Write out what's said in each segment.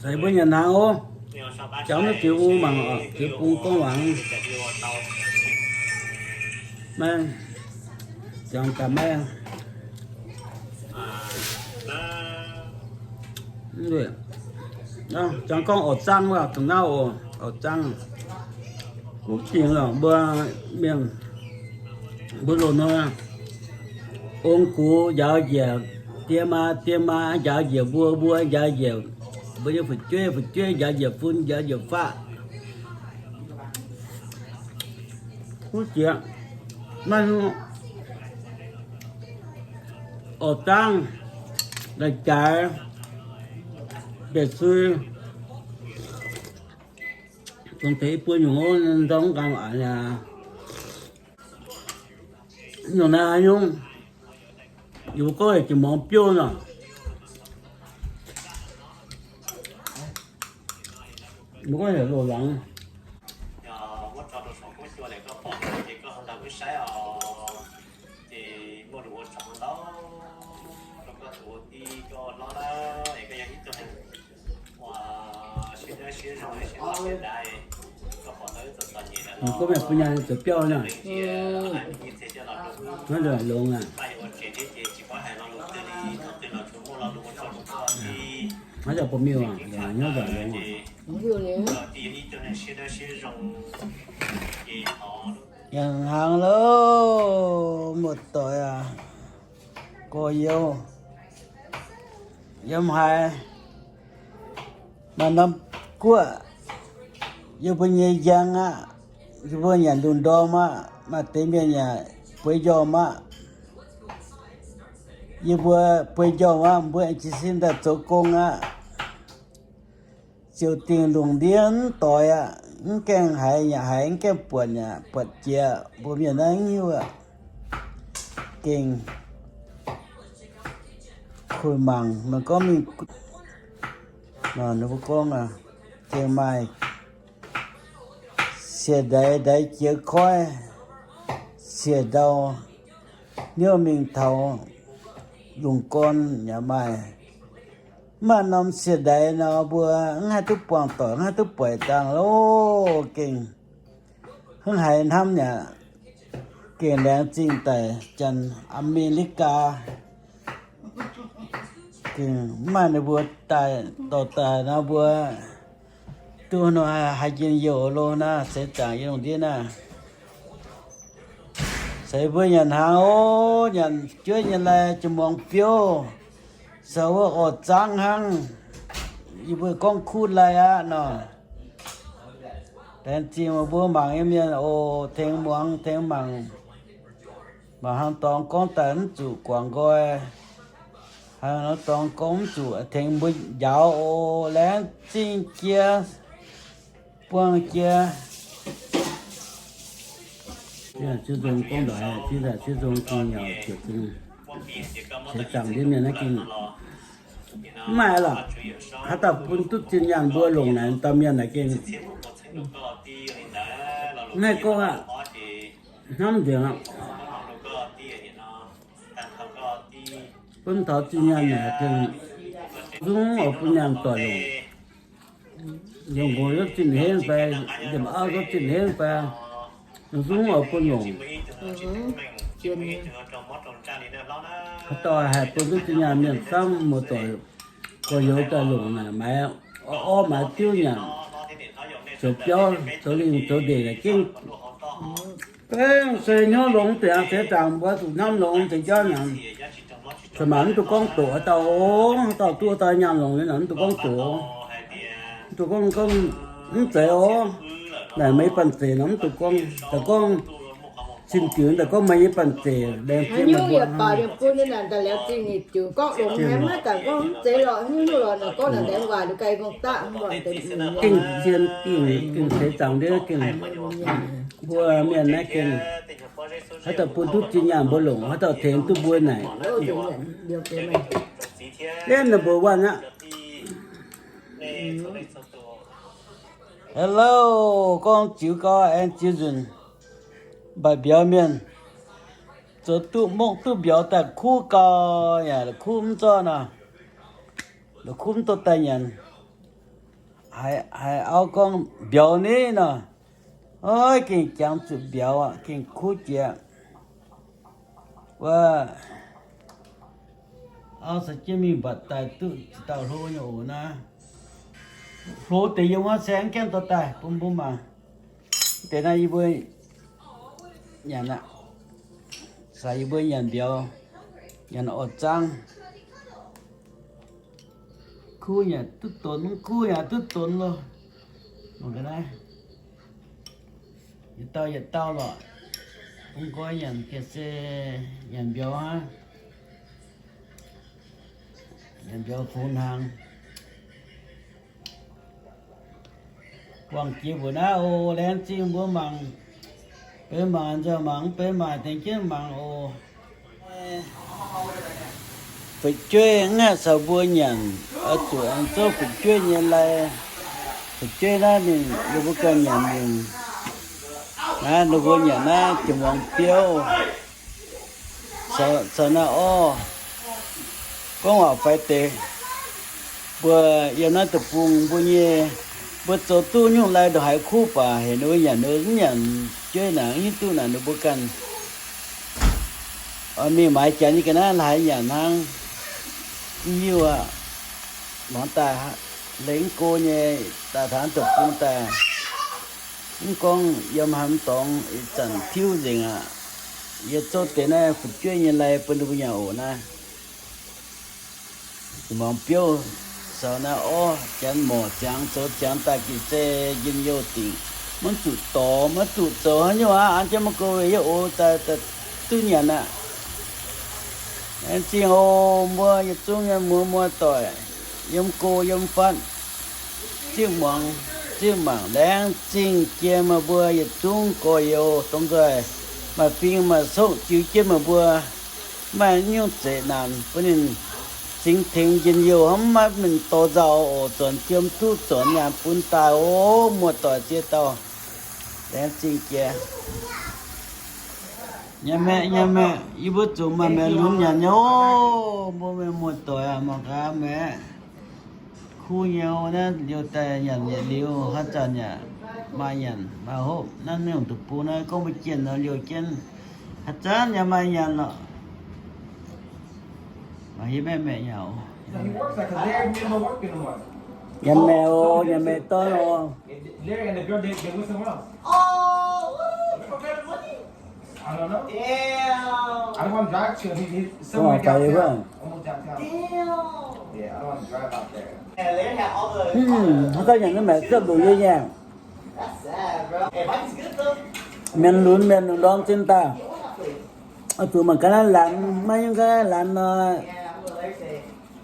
Ceix mbuo nyanc hnaangx oc. Jangx maiv ziux mangc oc, ziux bung gorngv waac. Maiv, jangx gaax maiv. Jangx gorngv orqc zaangv wuov, dongh naaiv oc, orqc zaangv. Kuv dingc lorqc mbuo mienh, mbuo loz-hnoi ong gux njaaux njiec die maa, die maa njaaux njiec mbuo, mbuo njaaux njiec, mbuo nyei fu'jueiv, fu'jueiv njaaux njiec fun, njaaux njiec faatv. Kuv jiex maiv orqc zaangv, ga'jaaix, mbiec sui, dongh teix i buo nyungc ov, ndorm ganh aqc aqv. Nyungc naaiv nyungc, yie mbuo gorngv heuc jiex muangx biouv nor. Mbuo gorngv heuc loz-laangz. Gorngv mienh bun nyaanh zoux biauv nor. Naaiv nzunc longx aqv. Naaiv nzunc ba'miuh aqv, naaiv nzunc longx aqv. Nyanc hnaangx loh, muoz-doic aac, gorx-youz, yiem haaix maaih norm guoqv, yie mbuo nyei njang aqv, yie mbuo nyanc lungh ndorm aqv, maaih deix mienh yaac bueix njormh aqv. Yie mbuo bueix njormh aqv, mbuo aengx jiez sin daaih zoux gong aqv. Ziouc dingh lungh ndiev mv doix aqv, mv gaengh haiz yaac haiz, mv gaengh buatc yaac buatc jiex, mbuo mienh naaiv hiuv aqv. Gengh kuh mangc, meih gorngv mingh, ninh mbuo gorngv aqv, gengh maaih siex ndaix, ndaix jiex koiv, siex ndau, niouv mingh taux lungh gorn yaac maaih. Mv maaih norm siex ndaix nor, mbuo mv haih duqv buangh doic, mv haih duqv buatc dangh loh. Gengh hnangv haaix hnamv yaac gengh laengz zingh daaih Janx Aa^me^li^gaa. Gengh mv maaih ninh mbuo daaih dorh daaih nor, mbuo duqv nor haih njien-youh loh naaiv, seix zaangc yie lungh ndiev naaiv. Seix mbuo nyanc hnaangx oc, nyanc juov nyei lai jiex muangx biouv, zoux wuov orqc zaangv hnangv. Yie mbuo gorngv kuv lai aqv nor. Laengz zingh meih mbuo mangc nyei mienh oc, tengx muangx tengx mangc. Mangc hnangv dorngx gorngv daaih mv zuqc guangc nqoi. Hnangv dorngx gorngv mv zuqc tengx mbuo njaaux oc. Laengz zingh jiex, buangh jiex. Sieqv nzong gorngv ndoqc, sieqv nzong gengh nyauc ziepc zungv. Seix zaangc ndiev mienh naaiv gengh mv maaih lorqc. Haaix dauh bun duqv zinh nyaanh mbuo longc naaic dauh mienh naaic gengh mv haih gorngv aqv. Hnamv nzengc aqv. Bun taux zinh nyaanh naaic gengh zungv oix bun nyaanh doic longc. Yiem nqox yaac zinh henv fai, yiem auv yaac zinh henv fai, zungv oix bun longc. Haaix dauh haih bun duqv zinh nyaanh mienh camv muoz-doic, gorx-youz daaih longc naaic maaiz orv maaiz diuv nyanc, zoux biauv zoux lingh zoux ndeic naaic gengh baengh se hnyouv longx deix aqv. Seix zaangc mbuo zuqc hnamv longx deix jauv nyanc. Caux maac mv duqv gorngv doqc haaix dauh oc, haaix dauh duqv haaix dauh nyaanh longc nyei nor mv duqv gorngv doqc. Mv duqv gorngv, gorngv mv zeiz oc. Naaic meih banh zeic nor mv duqv gorngv. Daaih gorngv sin diuc daaih gorngv meih nyei banh zeic laengz zingh meih mbuo. Gengh zien dingh, gengh seix zaangc ndiev gengh, mbuo mienh naaiv gengh, haaix dauh bun duqv zinh nyaanh mbuo longc, haaix dauh tengx duqv mbuo naaic, number one aqv. Hello, gorngv ziux gau aengx ziux nzunc, mbatc mbiauz mienh zoux duqv mokv duqv mbiauz daaih kuv gau, yaac la'kuqv mv zorqv nor, la'kuqv mv dorh daaih nyanc. haiz auv gorngv mbiauz ni nor, oix gengh jangx zuqc mbiauz aqv, gengh kuv jiex. Wuov auv caux jienv mingh mbatc daaih duqv ziex dauh hlo nyei oc naaiv. Hlo deix yiem wuov se mv gaengh dorh daaih bun mbuo mangc. Deix naaiv yie mbuo nyanc aqv. Caux yie mbuo nyanc mbiauz, nyanc orv zangv. Kuv yaac duqv donx, mv kuv yaac duqv donx loh. Mangc gaax naaiv, yietc dauh yietc dauh lorqc. Bun nqoi nyanc ga'sie, nyanc mbiauz hnangv. Nyanc mbiauz fungx hnaangx. Buangh jiex mbuo naaiv oc, laengz zingh mbuo mangc. Benx mangc nzauh mangc, mv benz maaih tengx jienv mangc oc. Fu'jueiv mv haih caux mbuo nyanc, oix zuqc aengx zouv fu'jueiv nyei lai. Fu'jueiv naaiv ninh, ninh mbuo ganh nyanc mingh. Naaiv ninh mbuo nyanc naaiv jiex muangx biouv. Caux naaiv orv, gorngv waac faix deix. Mbuo yiem naaiv deic-bung mbuo nyei, mbuo zoux duqv nyungc lai ndongc haaix kuv baac heuc ninh mbuo nyanc, ninh mbuo mv nyanc, jueiv naaic mv hiuv duqv naaic ninh mbuo ganh. Oix mingh maaiz janx nyei ga'naaiv laaix nyanc hnangv. Mv hiuv aqv. Muangx daaih, lengh mv go nyei daaih taux deic-bung daaih, mv gorngv yiem haaix dorngx ih zanc tiuv nzengc aqv. Yie zouv deix naaiv fu'jueiv nyei lai bun ninh mbuo nyanc oc naaiv. Muangx biouv caux naaiv orv, janx morc ziangx zoux ziangx daaih gitv zei njien-youh dingc. Maiv zuqc dorh, maiv zuqc zoux haaix nyungc aqv. An jienv maiv go, yie ox daaih duqv nyanc aqv. Laengz zingh oc, mbuo yietc zungv nyei muoz-doic, yiem go yiem fatv, zipv muangx zipv mangc. Laengz zingh jiex meih mbuo yietc zungv gorx-youz, dongh nzoih maaih fing maaih soqv jiu jienv meih mbuo. Maaih nyungc zeqc naanc bun ninh cingx tengx njien-youh, hnamv maiv mingh dorh nzauh oc. Zuonx jiem duqv zuonx nyaanh bun daaih oc, muoz-doic ziex dauh. Laengz zingh jiex. Nyanc maeqc, nyanc maeqc, yie mbuo zuqc maaih maeqc lunx nyanc nyei oc. Mbuo mienh muoz-doic aah, mangc gaax maeqc. Kuv nyei naaiv liouh daaih nyanc yietc liuz, haaix zanc yaac maaih nyanc maaih hopv. Naaiv nyungc deic-bung naaiv gorngv mbuo jienh nor liouh jienv, haaix zanc yaac maaih nyanc lorqc. Maaih hietv maeqv maeqc nyei oc. Nyanc maeqc oc, nyanc maeqc dorn oc. Haaix dauh nyanc naaiv maeqc cuotv nduqc yie nyei. Mienh lunx mienh lunx ndorm zinh daaih, oix zuqc mangc gaax naaiv laanz, maiv yungv gaax laanz nor,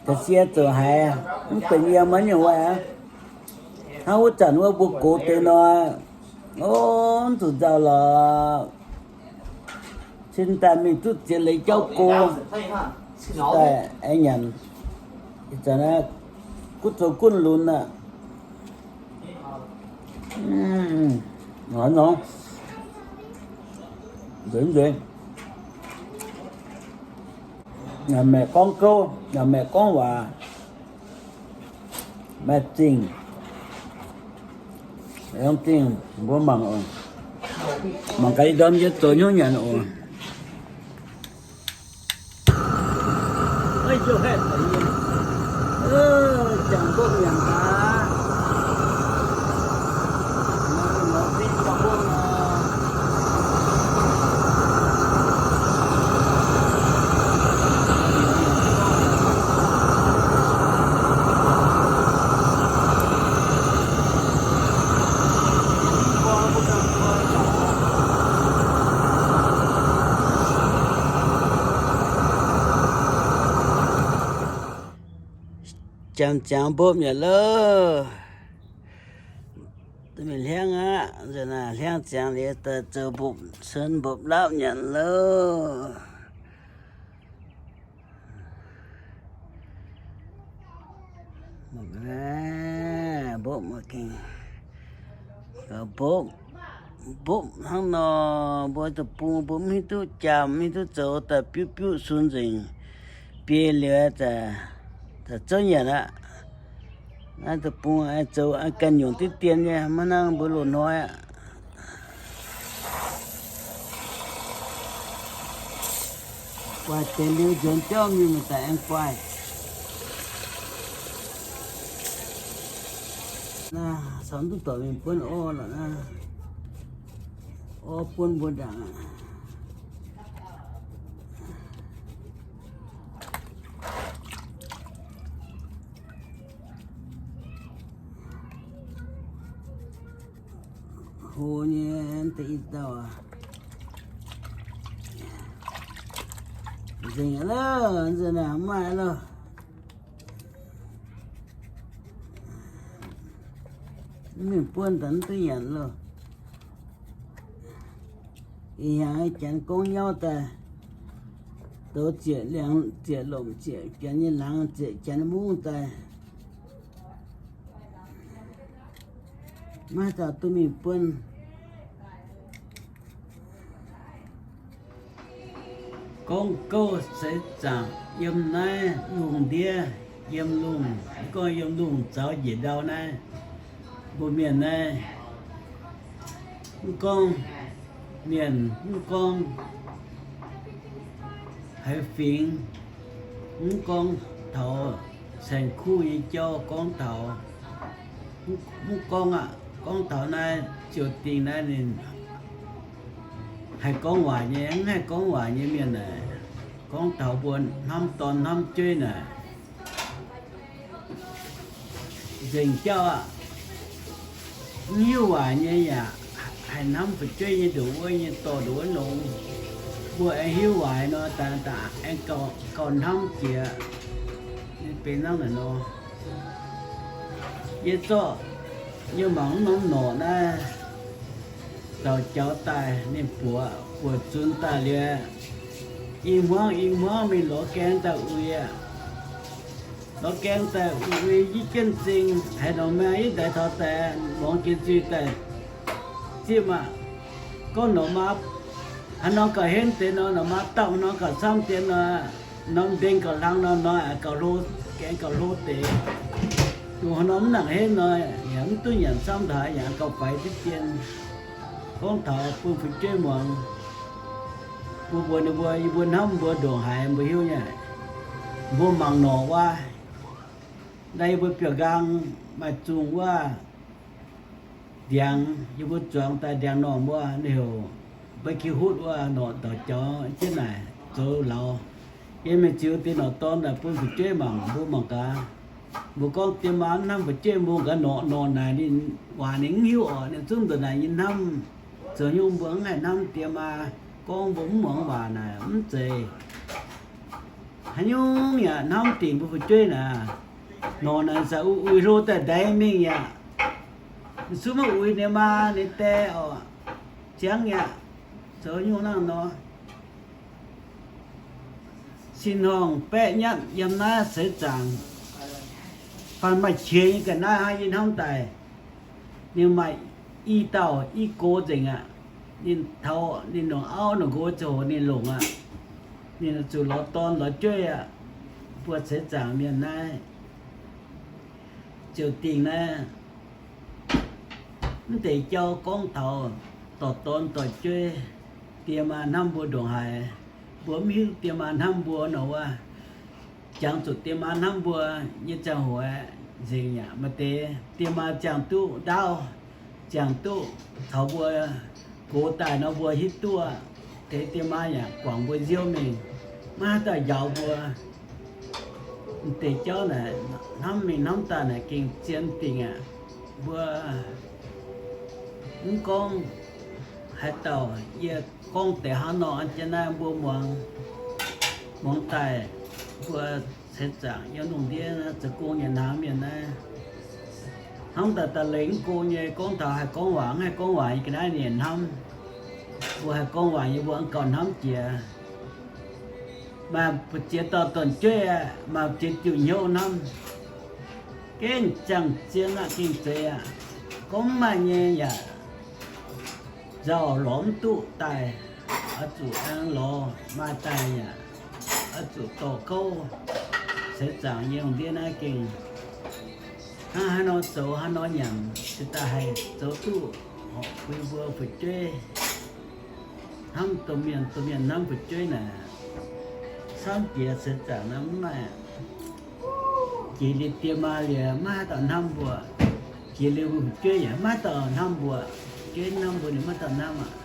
ga'sie zoux haiz, mv benx yiem maiv nyungc waaic aqv. Hnangv wuov zanc wuov mbuo gox deix nor, o, mv zuqc nzauh lorqc. Cin daaih mingh duqv ziex leiz jauv go, daaih aengx nyanc. Ih zanc naaiv gunv zoux gunv lunx aqv. Nzueic, nzueic. Nyanc maeqc gorngv gouv, nyanc maeqc gorngv waac, maaih zingh. Zingh mbuo mangc oc. Mangc gaax ih ndorm yie zoux hnyouv nyanc oc. Janx ziangx mbopv nyei loh. Duqv mingh hliangv aqv. Nzunc naaiv hliangv ziangx liuz daaih zoux mbopv, cun mbopv laapv nyanc loh. Mbopv, mbopv, mbopv hnangv nor, mbuo deic-bung mbuo mv hiuv duqv jaam, mv hiuv duqv zoux, daaih biuv biuv sun nzengc, biei liuz, za'gengh zouv nyanc aqv. Naaiv deic-bung zoux ganh nyungc diqv dien nyei, maiv hnangv mbuo loz-hnoi aqv. Guaix deix liuz nzuonx jauv mingh maaih daaih aengx guaix. Naaiv caux duqv dorc mingh buonv orv lorqc naaiv. Orv buonv mbuo ndaangc aqv. Hlo nyei deix i dauh aac. Nzengc aqv loh, nzengc naaic maaih loh. Mv mingh buonv daaih mv duqv nyanc loh. Ih hnyangx janx gorngv nyauv daaih, douz zieqc liangx, zieqc lomc, zieqc janx nyei laangz, zieqc janx mungv daaih. Maiv dauh duqv mingh buonv. Gorngv gouv seix zaangc yiem naaiv lungh ndiev, yiem lungh, mv gorngv yiem lungh zaux njiec ndau naaiv, mbuo mienh naaiv, mv gorngv mienh, mv gorngv haaix fingx, mv gorngv taux saeng-kuv nyei jauv, gorngv taux, mv gorngv aqv, gorngv taux naaiv ziouc dingh naaiv ninh haih gorngv waac nyei, mv haih gorngv waac nyei mienh naaic, gorngv taux mbuo hnamv dorn hnamv jueiv naaic, nzengc jauv aqv. Mv hiuv waac nyei yaac haih hnamv fu'jueiv nyei ndoqc wuov nyei dorh ndoqc wuov longx. Mbuo aengx hiuv waac nor, daaih daaih aengx gauh hnamv jiex. Ninh benx hnangv naaic nor. Yie zorqv yie mangc mv norm norqc naaiv zaux jaux daaih, ninh buoqc buoqc zunx daaih liuz, i hmuangv i hmuangv mingh lorz gaeng daaih uix aqv. Lorz gaeng daaih uix uix yie jienv zingh haaix nor maengh yie ndaix taux daaih muangx jiex nzuih daaih zipv aqv. Gorngv norqc maa haaix nor gauh henv deix nor, norqc maa dauh haaix nor gauh camv deix nor, norm ndeng gauh hlang nor, norm gauh hlo, gaeng gauh hlo deix. Dongh haaix nor mv nangc henv nor, yaac mv duqv nyanc camv haaix, yaac gauh faix diqv dien. Gorngv taux bun fu'jueiv muangx, mbuo mbuox ninh mbuo, yie mbuo hnamv mbuo ndongc haaix mbuo hiuv nyei. Mbuo mangc norqc wuov, naaiv yie mbuo biauv-nqaang maaih zungh wuov ndiangx, yie mbuo zuangx daaih ndiangx normh wuov, ninh heuc barbecue hut wuov, norqc dorc jaux jienv naaic zoux lauz. Yie mingh ziux deix norqc dorn daaih bun fu'jueiv mangc, mbuo mangc gaax. Mbuo gorngv diex maa mv hnamv fu'jueiv, mbuo gaax norqc norqc naaic ninh waac ninh mv hiuv orqc, ninh zungv ndongc naaic nyei hnamv. Zoux nyungc mbuo mv haih hnamv diex maa, gorngv mbuo mv muangx waac naaic mv zeiz haaix nyungc yaac hnamv dingc mbuo fu'jueiv naaic. Norqc naaic zaqc uix hlo daaih ndaix mingh yaac, mv zuqc maiv uix ninh maa ninh die orqc, ziangv yaac zoux nyungc nangh nor. Sin-horngh baeqv nyatv yiem naaiv seix zaangc, fanh maaih qiex nyei ga'naaiv hnangv yie hnamv daaih. Ninh maaih i dauh i gox nzengc aqv. Ninh taux ninh longc auv longc nqox ziangh hoc ninh longc aqv. Ninh zuqc lorz dorn lorz jueiv aqv. Mbuo seix zaangc mienh naaiv ziouc dingh naaiv, mv deix jauv gorngv taux dorh dorn dorh jueiv, diex maa hnamv mbuo ndongc haaix, mbuo mv hiuv diex maa hnamv mbuo nor wuov, jangx zuqc diex maa hnamv mbuo nyei ziangh hoc aeqv, nzengc yaac maaih deix diex maa ziangh duqv ndaauv, ziangh duqv caux mbuo gox daaih nor mbuo hiuv duqv, deix diex maa yaac guangc mbuo nziouv mingh, maiv haaix dauh njaaux mbuo. M'deix jauv naaic hnamv mingh hnamv daaih naaic gengh zien dingc aqv. Mbuo mv gorngv haaix dauh, yie gorngv deix hnangv nor, an jienv naaiv mbuo muangx, muangx daaih, mbuo ceix zaangc yiem lungh ndiev zoux gong nyanc hnaangx mienh naaiv, hnamv daaih daaih leih mv go nyei, gorngv taux haih gorngv waac, mv haih gorngv waac nyei ga'naaiv ninh hnamv. Mbuo haih gorngv waac nyei mbuo gauh hnamv jiex. Maaih mbu'ziex dauh dorn-jueiv aqv, maaih mbu'ziex diuh hnyouv hnamv. Gengh ziangh zien aqv, gengh zeiz aqv. Gorngv maaih nyei yaac nzauh lorz mv duqv daaih, oix zuqc aengx lorz maaih daaih yaac oix zuqc dorh kouv. Seix zaangc yiem ndiev naaiv gengh Hnangv haaix nor zoux, haaix nor nyanc, cingx daaih haih zoux duqv horpc bun mbuo fu'jueiv hnamv domh mienh, domh mienh hnamv fu'jueiv naaic. Camv jiex ceix zaangc naaiv mv maaih. Jiex liuz diex maa liuz maiv haaix dauh hnamv mbuo. Jiex liuz mbuo fu'jueiv yaac maiv haaix dauh hnamv mbuo. Fu'jueiv hnamv mbuo ninh maiv dauh hnamv aqv.